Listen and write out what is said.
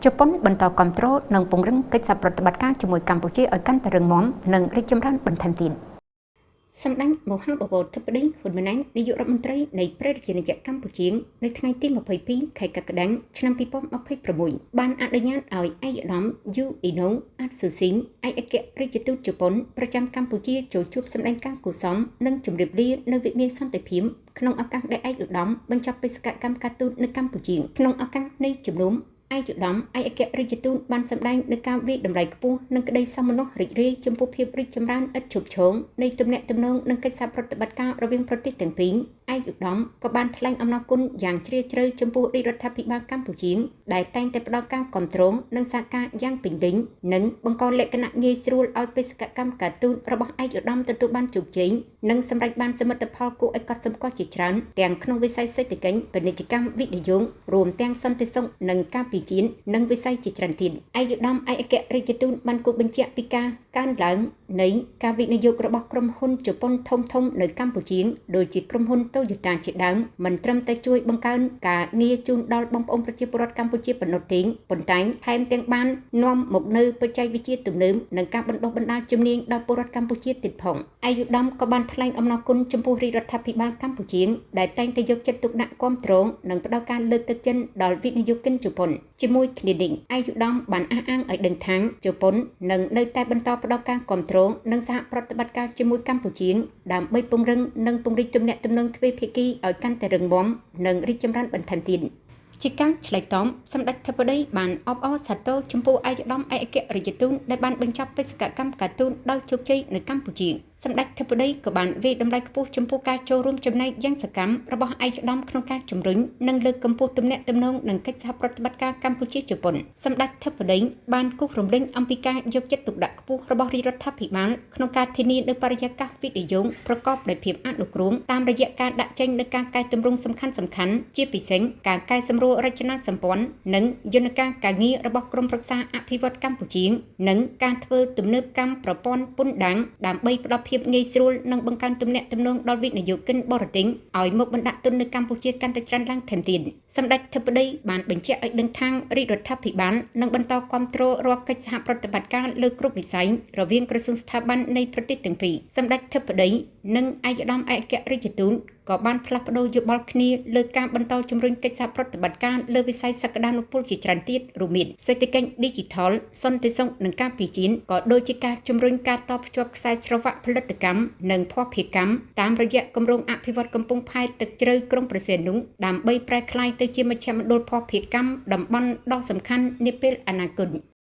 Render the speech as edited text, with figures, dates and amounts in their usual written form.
ជប៉ុនបន្តគ្រប់គ្រងនិងពង្រឹងកិច្ចសហប្រតិបត្តិការជាមួយកម្ពុជាឲ្យកាន់តែរឹងមាំនិងរីកចម្រើនបន្ថែមទៀតសម្ដេចមហាបវរធិបតីហ៊ុនម៉ាណែតនាយករដ្ឋមន្ត្រីនៃព្រះរាជាណាចក្រកម្ពុជានៅថ្ងៃទី22ខែកក្កដាឆ្នាំ2026បានអនុញ្ញាតឲ្យឯកឧត្តមយូអ៊ីណូអាត់ស៊ូស៊ីងឯកអគ្គរដ្ឋទូតជប៉ុនប្រចាំកម្ពុជាចូលជួបសម្ដែងការគួរសមនិងជម្រាបលានៅវិមានសន្តិភាពក្នុងឱកាសដែលឯកឧត្តមបញ្ចប់បេសកកម្មការទូតនៅកម្ពុជាក្នុងឱកាសនៃជំនុំឯកឧត្តមឯកអគ្គរដ្ឋទូតបានសម្ដែងនូវការវាយតម្លៃខ្ពស់និងក្តីសោមនស្សរីករាយចំពោះភាពរីកចម្រើនឥតឈប់ឈរនៃទំនាក់ទំនងនិងកិច្ចសហប្រតិបត្តិការរវាងប្រទេសទាំងពីរឯកឧត្តមក៏បានថ្លែងអំណរគុណយ៉ាងជ្រាលជ្រៅចំពោះរាជរដ្ឋាភិបាលកម្ពុជាដែលតែងតែផ្ដល់ការគាំទ្រនិងសហការយ៉ាងពេញលេញនិងបង្កលក្ខណៈងាយស្រួលឲ្យបេសកកម្មការទូតរបស់ឯកឧត្តមទទួលបានជោគជ័យនិងសម្រេចបានសមិទ្ធផលគួរឲ្យកត់សម្គាល់ជាច្រើនទាំងក្នុងវិស័យសេដ្ឋកិច្ចពាណិជ្ជកម្មវិនិយោគរួមទាំងសន្តិសុខនិងការពារជាតិនិងវិស័យជាច្រើនទៀតឯកឧត្តមឯកអគ្គរដ្ឋទូតបានគូសបញ្ជាក់ពីការកើនឡើងនៃការវិនិយោគរបស់ក្រុមហ៊ុនជប៉ុនធំៗនៅកម្ពុជាដូចជាក្រុមហ៊ុន Toyota ជាដើមមិនត្រឹមតែជួយបង្កើនការងារជូនដល់បងប្អូនប្រជាពលរដ្ឋកម្ពុជាប៉ុណ្ណោះទេប៉ុន្តែថែមទាំងបាននាំមកនូវបច្ចេកវិទ្យាទំនើបនិងការបណ្ដុះបណ្ដាលជំនាញដល់ពលរដ្ឋកម្ពុជាទៀតផងឯកឧត្តមក៏បានថ្លែងអំណរគុណចំពោះរាជរដ្ឋាភិបាលកម្ពុជាដែលតែងតែយកចិត្តទុកដាក់គាំទ្រនិងផ្ដល់ការលើកទឹកចិត្តដល់វិនិយោគិនជប៉ុនជាមួយគ្នានេះឯកឧត្តមបានអះអាងឲ្យដឹងថាជប៉ុននឹងនៅតែបន្តផ្ដល់ការគាំទ្រនិងសហប្រតិបត្តិការជាមួយកម្ពុជាដើម្បីពង្រឹងនិងពង្រីកទំនាក់ទំនងទ្វេភាគីឲ្យកាន់តែរឹងមាំនិងរីកចម្រើនបន្ថែមទៀតជាការឆ្លើយតបសម្ដេចធិបតីបានអបអរសាទរចំពោះឯកឧត្តមឯកអគ្គរដ្ឋទូតដែលបានបញ្ចប់បេសកកម្មការទូតដោយជោគជ័យនៅកម្ពុជាសម្ដេចធិបតីក៏បានវាយតម្លៃខ្ពស់ចំពោះការចូលរួមចំណែកយ៉ាងសកម្មរបស់ឯកឧត្តមក្នុងការជំរុញនិងលើកកម្ពស់ទំនាក់ទំនងនិងកិច្ចសហប្រតិបត្តិការកម្ពុជាជប៉ុនសម្ដេចធិបតីបានគូសរំលងអំពីការយកចិត្តទុកដាក់ខ្ពស់របស់រាជរដ្ឋាភិបាលក្នុងការធានានូវបរិយាកាសវិនិយោគប្រកបដោយភាពអនុគ្រោះតាមរយៈការដាក់ចេញនូវការកែទម្រង់សំខាន់ៗជាពិសេសការកែសម្រួលរចនាសម្ព័ន្ធនិងយន្តការការងាររបស់ក្រមប្រឹក្សាអភិវឌ្ឍកម្ពុជានិងការធ្វើទំនើបកម្មប្រព័ន្ធពន្ធដារដើម្បីផ្ដល់ភាពងាយស្រួលនិងបង្កើនទំនាក់ទំនងដល់វិនិយោគិនបរទេសឲ្យមកបណ្ដាក់ទុននៅកម្ពុជាកាន់តែច្រើនឡើងថែមទៀតសម្ដេចធិបតីបានបញ្ជាក់ឲ្យដឹងថារាជរដ្ឋាភិបាលនឹងបន្តគាំទ្ររាល់កិច្ចសហប្រតិបត្តិការលើគ្រប់វិស័យរវាងក្រសួងស្ថាប័ននៃប្រទេសទាំងពីរសម្ដេចធិបតីនិងឯកឧត្តមឯកអគ្គរដ្ឋទូតក៏បានផ្លាស់ប្ដូរយោបល់គ្នាលើការបន្តជំរុញកិច្ចសហប្រតិបត្តិការលើវិស័យសក្តានុពលជាច្រើនទៀតរួមមានសេដ្ឋកិច្ច Digital សន្តិសុខនិងការពារជាតិក៏ដូចជាការជំរុញការតភ្ជាប់ខ្សែច្រវាក់ផលិតកម្មនិងភស្តុភារកម្មតាមរយៈគម្រោងអភិវឌ្ឍកំពង់ផែទឹកជ្រៅក្រុងព្រះសីហនុដើម្បីប្រែក្លាយទៅជាមជ្ឈមណ្ឌលភស្តុភារកម្មតំបន់ដ៏សំខាន់នាពេលអនាគត។